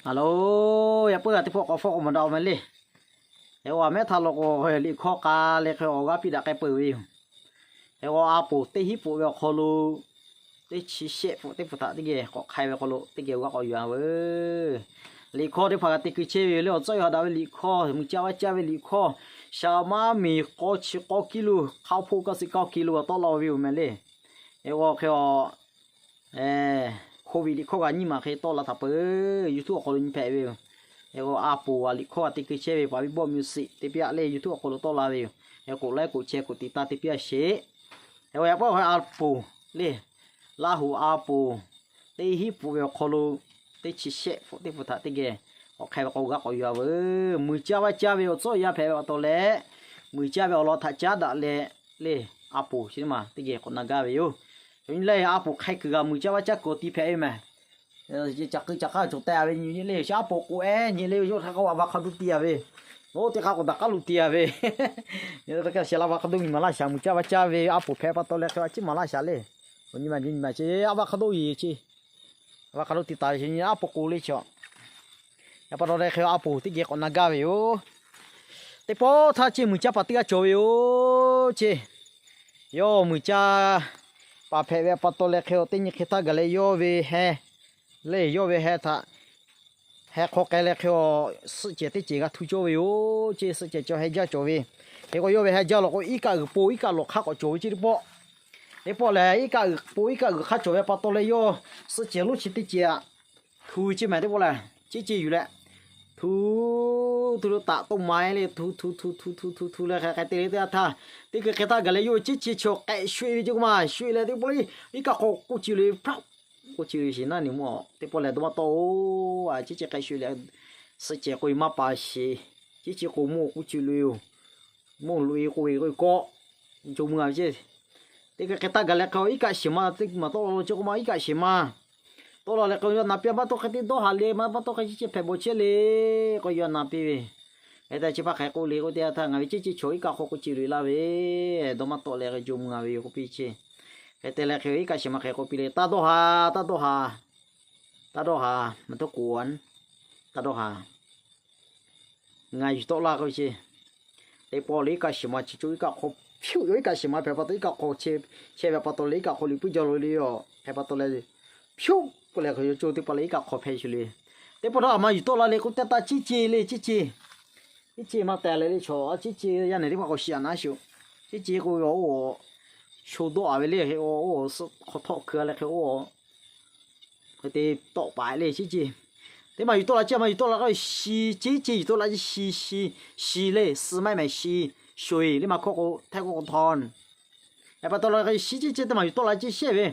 Aˬ loˬ, yaꞈ puiˉ g'a teˇ pawˆ k'awꞈ fawˆ k'awꞈ maˍ daꞈ-oˬ meh le. Hk'e k'o, a mehˉ htaˇ lo k'o, liꞈ hkawˇ k'a leh hk'e awˬ g'aˇ piˇ daꞈ k'ai peuˬ ve yoˬ. Hk'e k'o, a poˍ teˇ hinˉ poꞈ ve awˬ hk'aw lo, teˇ chi shehˆ poꞈ teˇ poꞈ htaꞈ teˇ geh k'awꞈ hk'ai ve hk'aw lo teˇ geh awˬ g'aˇ k'awꞈ yuˬ-a veuˬ. Liꞈ hkawˇ teˇ hpaˍ g'a te keu chehˇ ve yoˬ le. Awˬ tcuhˉ awˬ ha daꞈ ve liꞈ hkawˇ, mui caˇ vaˇ caˇ ve liꞈ hkawˇ, shaˍ maˇ miˬ k'awˇ chi k'awˇ kiˇ lo, hk'a hpoˆ kaˇ suh kaˇ kiˇ lo g'a tawˆ la ve yoˬ meh le. Hk'e k'o, hk'e a, COVID liꞈ hkawˇ g'a nyi ma hk'e tawˆ la htaꞈ peuˬ, YouTube awˬ hk'aw lo nyi hpehꞈ ve yoˬ. Hk'e k'o, a poˍ a liꞈ hkawˇ g'a te keu chehˇ ve paˍ viˉ bawˆ myu siꞈ teˇ piˇ-a le, YouTube awˬ hk'aw lo tawˆ la ve yoˬ. Hk'e k'o, like k'o, share k'o, tiꞈ taˇ teˇ piˇ-a sheˍ. Hk'e k'o, yaꞈ puiˉ a poˍ le, Laˇ huˍ a poˍ teˇ hinˉ poꞈ ve awˬ hk'aw lo teˇ chi shehˆ poꞈ teˇ poꞈ htaꞈ teˇ geh k'awꞈ hk'ai ve k'o, g'a k'awꞈ yuˬ-a veuˬ. Mui caˇ vaˇ caˇ ve awˬ tcuhˉ awˬ yanˇ hpehꞈ ve pa taw leh, mui caˇ ve awˬ lawn htaꞈ caˉ daꞈ leh le, a poˍ chi teˇ maˬ teˇ geh k'awꞈ na gaˇ ve yoˬ. Yaꞈ nyi le, a poˍ hk'ai kuiˬ g'a mui caˇ vaˇ caˇ kuiˬ awˬ ti hpehꞈ ve meh. Caˬ k'ui caˬ k'aˇ cawˬ teh-a ve nyi le, a poˍ k'o ehˉ nyi le, yawˇ hk'a k'o avocado ti-a ve, oˇ teˇ hk'a k'o daꞈ k'aˉ lo ti-a ve, shehˍ la avocado nyi maˍ laˇ shaˍ, mui caˇ vaˇ caˇ ve a poˍ hpehꞈ pa taw leh hk'e a ciˉ maˍ laˇ shaˍ le. Nyi ma nyi ma chi avocado yeˬ chi, avocado ti taˍ ve chi nyi a poˍ k'o le chi. Yaꞈ pa taw leh hk'e a poˍ teˇ geh k'awꞈ na gaˇ ve yoˬ. Teˇ pawˆ htaˇ ceˇ mui caˇ paˍ teˇ g'aˇ cawˬ ve yoˬ ceˇ. Yawˇ mui caˇ paˍ hpehꞈ ve pa taw leh hk'e teˇ nyi hk'e htaˇ gaˬ leh yawˇ ve heh le, yawˇ ve heh htaꞈ heh hk'aw k'ai leh hk'e, suhˆ cehˬ teˇ cehˬ g'a htu cawˇ ve yoˬ ceˇ. Suhˆ cehˬ cawˬ heh jaˇ cawˬ ve. Hk'e k'o, yawˇ ve heh jaˇ law k'o, iˉ kaˆ g'uiˬ po iˉ kaˆ lawˬ hk'aˇ k'awꞈ cawˬ ve ceˇ teˇ pawˆ. Teˇ pawˆ lehˬ, iˉ kaˆ g'uiˬ po iˉ kaˆ g'uiˬ hk'aˇ cawˬ ve pa taw leh yawˇ suhˆ cehˬ lonˉ chi teˇ cehˬ htaꞈ htu ve ceˇ meh teˇ pawˆ lehˬ, ceˇ ceˇ yuˬ leh htu, htu lo taꞈ toˆ ma-e le, htu htu htu htu htu htu htu leh hk'e hk'e te le teˇ g'aˇ htaˇ, teˇ hkui hk'e htaˇ gaˬ leh yawˇ ceˇ ceˇ chi k'ehꞈ shoꞈ-e ve ceˇ k'o ma, shoꞈ-e leh teˇ pawˆ le, iˉ kaˆ hk'aw k'oˆ ci loꞈ-e hpaˆ, k'oˆ ci loꞈ-e sheˍ naˉ ni mawˇ teˇ pawˆ lehˬ dawˇ maˇ tawˆ-oˬ. A ceˇ ceˇ k'ehꞈ shoꞈ-e leh, suhˆ cehˬ k'oˆ ve maˇ pa sheˍ, ceˇ ceˇ k'o mawˇ k'oˆ ci loꞈ-e yoˬ. Mawˇ loꞈ-e k'oˆ ve k'o kawˆ, co mui-a ve ceˇ. Teˇ hkui hk'e htaˇ gaˬ leh hk'e iˉ kaˆ shiˍ ma teˇ maˬ tawˆ la lo ceˇ k'o ma, iˉ kaˆ shiˍ ma tawˆ la leh hk'e yawˇ na piˇ-a, maˇ tawˆ hk'e teˇ dawˇ haˍ le, maˇ tawˆ hk'e ceˇ ceˇ hpehꞈ bawˬ chehˇ le k'o yawˇ na piˇ ve. Hk'e te chi hpaˇ hk'e k'oˆ le k'o teˇ g'aˇ htaˇ, ngaˬ ve ceˇ ceˇ chaw iˉ kaˆ hk'aw k'oˆ ci loꞈ-e laˇ ve, dawˇ maˇ tawˆ leh hk'e co mui-a ve yoˬ k'oˆ piˇ ceˇ. Hk'e te leh hk'e iˉ kaˆ shiˍ ma hk'e k'oˆ piˇ le, taˇ dawˇ haˍ, taˇ dawˇ haˍ, taˇ dawˇ haˍ, maˇ tawˆ k'oˍ taˇ dawˇ haˍ. Ngaˬ yuˬ tawˆ laˇ k'oˆ ve ceˇ. Teˇ pawˆ lehˬ iˉ kaˆ shiˍ ma chi co iˉ kaˆ hk'aw hpyuˆ yoˬ. Iˉ kaˆ shiˍ ma hpehꞈ pa taw iˉ kaˆ hk'aw chehˇ ve pa taw leh iˉ kaˆ hk'aw liꞈ puiˉ jaw loꞈ-e le yoˬ. Hk'e pa taw leh hpyuˆ k'oˆ leh hk'e yawˇ co teˇ pawˆ lehˬ iˉ kaˆ hk'aw hpehꞈ shuˍ le. Teˇ pawˆ htaˇ a ma yuˬ tawˆ la le k'oˆ teˇ htaˇ, ceˇ ceˇ le, ceˇ ceˇ, ceˇ ceˇ maˇ tehˬ leh le chaw, ceˇ ceˇ yaˇ nehˬ teˇ hpaˍ k'awꞈ shiˍ-a naˉ shuˍ. Ceˇ ceˇ k'oˆ ve, oˇ, sho dawˆ-a ve le, oˇ, suhˆ hk'aw htawˆ hkui-a leh hk'e oˇ hk'e te tawˆ paˍ le ceˇ ceˇ. Teˇ maˬ yuˬ tawˆ la ceˇ, a ma yuˬ tawˆ la k'o, shi ceˇ ceˇ yuˬ tawˆ la ceˇ, shi, shi, shi le, suh maˇ mehˍ shi, sho-eˬ le maˇ hkawˇ k'o, htaiˇ k'oˆ k'o htawˇ. Hk'e pa taw leh hk'e shi ceˇ ceˇ teˇ maˬ yuˬ tawˆ la ceˇ shehˆ ve,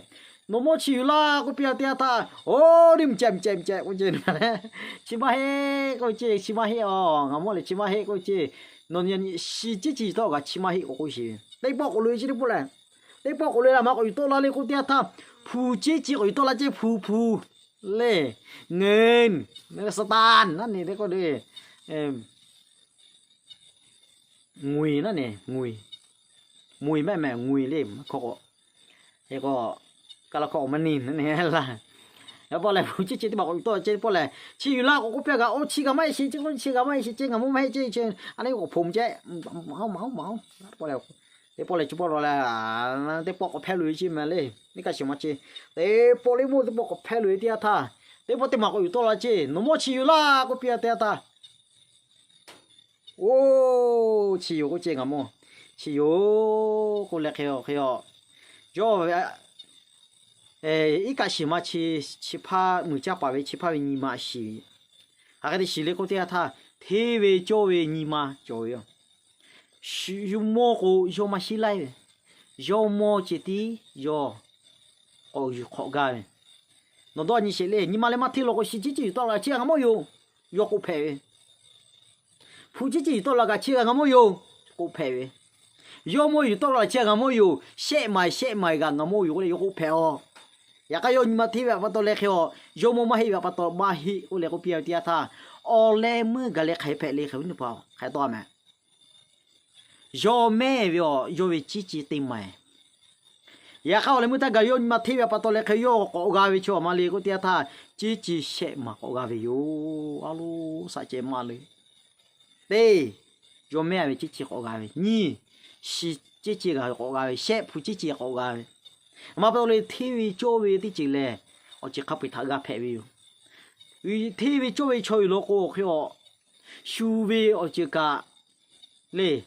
nawˬ mawˇ chi yuˬ laˇ k'oˆ piˇ-a teˇ g'aˇ htaˇ, oˇ, mvuhˇ ceh mvuhˇ ceh mvuhˇ ceh k'oˆ ceˇ, chi maˇ heˆ k'oˆ ceˇ, chi maˇ heˆ-oˬ, ngaˬ mawˇ lehˬ chi maˇ heˆ k'oˆ ceˇ. Nawˬ shi ceˇ ceˇ yuˬ tawˆ kaꞈ chi maˇ heˆ k'oˆ k'oˆ sheˍ. Teˇ pawˆ k'oꞈ loꞈ-e ceˇ teˇ pawˆ lehˬ, teˇ pawˆ k'oꞈ loꞈ-e leh a ma k'awꞈ yuˬ tawˆ la le k'oˆ teˇ g'aˇ htaˇ, hpu ceˇ ceˇ k'awꞈ yuˬ tawˆ la ceˇ, hpu, hpu le, ngeuˍ, Saˍtanˍ naˉ ne teˇ k'oˆ le, ngui naˉ ne, ngui, mui maˇ mehˍ ngui le maˇ hkawˇ k'o, hk'e k'o, kaˇ la hkawˇ k'o maˇ ni naˉ ne laˇ. Yaꞈ pawˆ lehˬ hpu ceˇ ceˇ teˇ maˬ k'awꞈ yuˬ tawˆ la ceˇ teˇ pawˆ lehˬ, chi yuˬ laˇ k'o k'oˆ piˇ-a kaꞈ, oˇ chi kaꞈ maˇ heˆ sheˍ ceˇ, k'oˆ chi kaꞈ maˇ heˆ sheˍ ceˇ, ngaˬ mawˇ maˇ heˆ ceˇ, a neˉ k'o hpu ceˇ, maˇ oˇ maˇ oˇ maˇ oˇ, teˇ pawˆ lehˬ, teˇ pawˆ lehˬ chi pawˆ la leh, teˇ pawˆ k'awꞈ hpehˇ loꞈ-e ceˇ meh le, iˉ kaˆ shiˍ ma ceˇ, teˇ pawˆ le mawˇ teˇ pawˆ k'awꞈ hpehˇ loꞈ-e teˇ g'aˇ htaˇ, teˇ pawˆ teˇ maˬ k'awꞈ yuˬ tawˆ la ceˇ, nawˬ mawˇ chi yuˬ laˇ k'oˆ piˇ-a teˇ g'aˇ htaˇ, oˇ, chi yoˬ k'oˆ ceˇ, ngaˬ mawˇ chi yoˬ k'oˆ leh hk'e hk'e, yawˇ ve iˉ kaˆ shiˍ ma chi, chi hpaˇ mui caˇ paˍ ve chi hpaˇ ve nyi ma shiˍ ve, hk'aˬ hk'e te shiˍ le k'oˆ teˇ g'aˇ htaˇ, hteˇ ve cawˇ ve nyi ma cawˬ ve yoˬ. Yawˇ mawˇ k'o yawˇ maˇ shiˉ laiˉ ve, yawˇ mawˇ ceh tiˉ yawˇ k'awꞈ yuˬ hk'awꞈ gaˇ ve. Nawˬ dawˇ nyi sheˍ le, nyi ma leh maˇ hteˇ law k'o, shi ceˇ ceˇ yuˬ tawˆ la ceˇ ngaˬ mawˇ yoˬ, yawˇ k'oˆ hpehꞈ ve. Hpu ceˇ ceˇ yuˬ tawˆ la kaꞈ chi g'a ngaˬ mawˇ yoˬ k'oˆ hpehꞈ ve. Yawˇ mawˇ yuˬ tawˆ la chi g'a ngaˬ mawˇ yoˬ, shehˆ maˬ shehˆ maˬ g'a ngaˬ mawˇ yoˬ k'oˆ leh yawˇ k'oˆ hpehꞈ-aˬ. Yaꞈ hk'aˇ yawˇ nyi ma hteˇ ve pa taw leh hk'e-a, yawˇ mawˇ maˇ heˆ ve pa taw maˇ heˆ k'oˆ leh k'oˆ piˇ-a ve teˇ g'aˇ htaˇ, awˬ leh meuˇ gaˬ leh hk'aˬ hk'e hpehꞈ le hk'e ve nyi paˍ hk'e tawˆ-a meh. Yawˇ mehˇ ve awˬ yawˇ ve ceˇ ceˇ teˇ maˬ-eˬ, Yaꞈ hk'aˇ awˬ leh meuˇ htaˇ gaˬ yawˇ nyi ma hteˇ ve pa taw leh hk'e yawˇ k'awꞈ g'a ve chaw maˇ le k'oˆ teˇ yanˇ htaˇ, ceˇ ce shehˆ maˬ k'awꞈ g'a ve yoˬ. A loˉ saꞈ ceh maˇ le. Teˇ, yawˇ mehˆ ve ceˇ ce k'awꞈ g'a ve, nyiˇ, shi ceˇ ce g'a k'awꞈ g'a ve, shehˆ hpu ceˇ ce k'awꞈ g'a ve. Maˇ pa taw le hteˇ ve cawˇ ve teˇ ceuˬ lehˬ, awˬ ceuˬ hk'a peu-eˬ htaꞈ g'a hpehꞈ ve yoˬ. Hteˇ ve cawˇ ve chaw uiˍ law k'o hk'e a, shu ve awˬ ceuˬ kaꞈ le,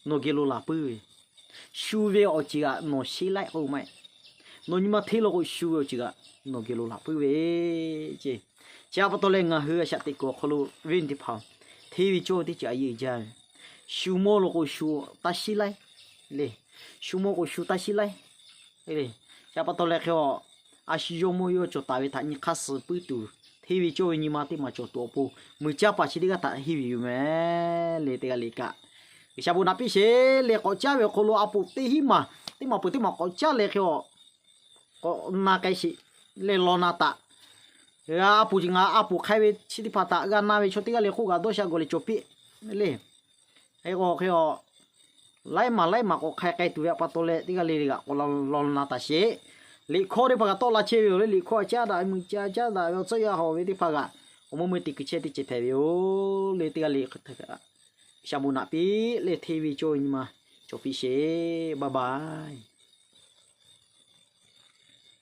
nawˬ geh lo laˬ puiˉ ve, shu ve awˬ ceuˬ kaꞈ nawˬ sheˉ laiˉ k'oˆ maˇ heˆ. Nawˬ nyi ma hteˇ law k'o shu ve awˬ ceuˬ kaꞈ nawˬ geh lo laˬ puiˉ ve ce. Chi htaꞈ pa taw leh ngaˬ hui a shaꞈ teꞈ kuiˬ awˬ hk'aw lo viˉ nyi teˇ hpaˍ, hteˇ ve cawˇ ve teˇ ceuˬ a yeˇ uiˍ jaˇ ve, shu mawˇ law k'o shu taˇ sheˉ laiˉ le, shu mawˇ k'o shu taˇ sheˉ laiˉ le. Chi htaꞈ pa taw leh hk'e a, a shu yawˇ mawˇ yawˇ cawˬ taˍ ve htaꞈ nyi hk'aˇ suh puiˉ tuˬ, hteˇ ve cawˇ ve nyi ma teˇ maˬ cawˬ tuˬ awˬ pon, mui caˇ paˍ chi teˇ g'aˇ htaꞈ henˇ ve yoˬ meh le. Teˇ g'aˇ le kaꞈ, G'uiˬsha bon naꞈ piˇ sheˍ le. K'awꞈ caˇ ve awˬ hk'aw lo a poˍ teˇ hinˉ maˬ teˇ maˬ peuˬ teˇ maˬ k'awꞈ caˇ leh hk'e a, k'awꞈ na k'ai sheˍ le. Law na taꞈ, a poˍ ngaˬ a poˍ hk'ai ve chi teˇ hpaˍ htaꞈ g'a na ve chaw teˇ g'aˇ le k'oˆ kaꞈ dawˇ sha gawˬ leh cawˬ piˇ le. Hk'e k'o hk'e a, laiˉ maˬ laiˉ maˬ k'awꞈ hk'ai k'ai tuˬ ve pa taw leh teˇ g'aˇ le le kaꞈ k'awꞈ law na taˍ sheˍ. Liꞈ hkawˇ teˇ hpaˍ kaꞈ tawˆ la chehˇ ve yoˬ le. Liꞈ hkawˇ a caˉ daꞈ ve, mui caˇ caˉ daꞈ ve, awˬ tcuhˉ yaˇ hawˍ ve teˇ hpaˍ kaꞈ awˬ meuˇ meuˇ te kuiˬ chehˇ teˇ ceuˬ hpehꞈ ve yoˬ le. Teˇ g'aˇ le hk'e htaˇ kaꞈ, G'uiˬsha bon naꞈ piˇ leh hteˇ ve cawˇ ve nyi ma cawˬ piˇ sheˍ. Bye bye.